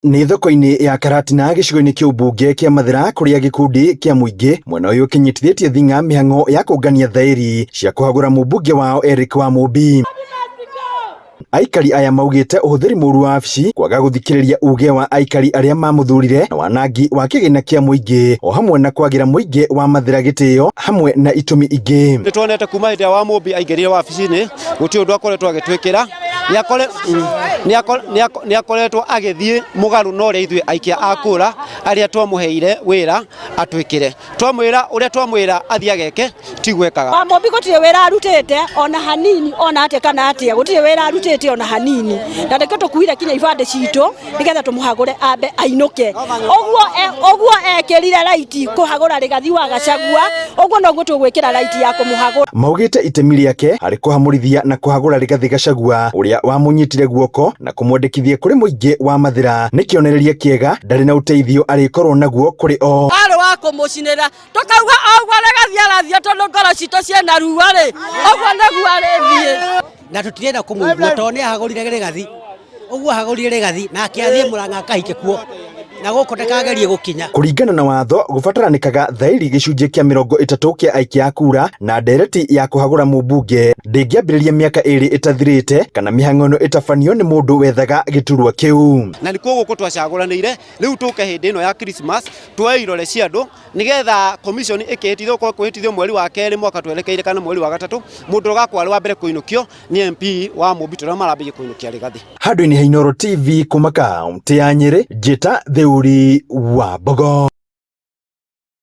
Nĩ thoko-inĩ ya Karatina gĩcigo-inĩ kĩa ũmbunge kĩa Mathĩra kũrĩa gĩkundi kĩa mũingĩ mwena ũyũ kĩnyitithĩtie thing'a mĩhang'o ya kũngania thaĩri cia kũhagũra mũmbunge wao Eric Wamũmbi. Aikari aya maugĩte ũhũthĩri mũru wa wabici, kwaga gũthikĩrĩria uge wa aikari arĩa mamũthurire na wanangi wa kĩgĩna kĩa mũingĩ o hamwe na kwagĩra mũingĩ wa Mathĩra gĩtĩo hamwe na itũmi ingĩ. Nĩ tuonete kuma hĩndĩ ĩrĩa Wamũmbi aingĩrire wabici-inĩ gũtirĩ ũndũ akoretwo agĩtwĩkĩra. Nĩ akoretwo agĩthiĩ mũgarũ na ũrĩa ithuĩ aikia a kura arĩa twamũheire wĩra atwĩkĩre. Twamwĩra ũrĩa twamwĩra athiĩ ageke tiguo ekaga. Wamũmbi gũtirĩ wĩra arutĩte ona hanini ona atĩa kana atĩa gũtirĩ wĩra arutĩte ona hanini na nĩkĩo tũkuire kinya ibandĩ citũ nĩgetha tũmũhagũre ambe ainũke ũguo ũguo ekĩrire raiti kũhagũra Rigathi wa Gachagua ũguo noguo tũgwĩkĩra raiti ya kũmũhagũra. Maugĩte itemi rĩake harĩ kũhamũrithia na kũhagũra Rigathi Gachagua ũrĩa wamũnyitire guoko na kũmwandĩkithia kũrĩ mũingĩ wa Mathĩra nĩ kĩonereria kĩega ndarĩ na ũteithio arĩkorwo naguo kũrĩ o. Arĩ wa kũmũcinĩra tũkauga o ũguo Rigathi arathiĩ tondũ ngoro citũ ciĩna ruo rĩ, ũguo nĩguo arĩthiĩ. Na tũtirenda kũmũigua tondũ nĩ ahagũrire Rigathi ũguo ahagũrire Rigathi nake athiĩ Mũrang'a akahike kuo na gũkũ ndakagerie gũkinya. Kũringana na watho gũbataranĩkaga thaĩri gĩcunjĩ kĩa 30 kĩa aikia a kura na ndereti ya kũhagũra mũmbunge ndĩngĩambĩrĩria mĩaka ĩrĩ ĩtathirĩte kana mĩhang'o ĩno ĩtabanio nĩ mũndũ wethaga gĩturwa kĩu. Na nĩkuo gũkũ twacagũranĩire rĩu tũke hĩndĩ ĩno ya Christmas tuoe irore cia andũ nigetha commission ĩkĩhĩtithio kwa kwĩhĩtithio mweri wa kerĩ mwaka twerekeire kana mweri wa gatatũ mũndũ ũgakorwo arĩ wa mbere kũinũkio nĩ MP wa Mũmbi tondũ marambĩrĩria kũinũkia Rigathi. Handũ-inĩ ha Inooro TV kuma kaunti ya Nyĩrĩ, Njĩta Theuri wa Mbogo.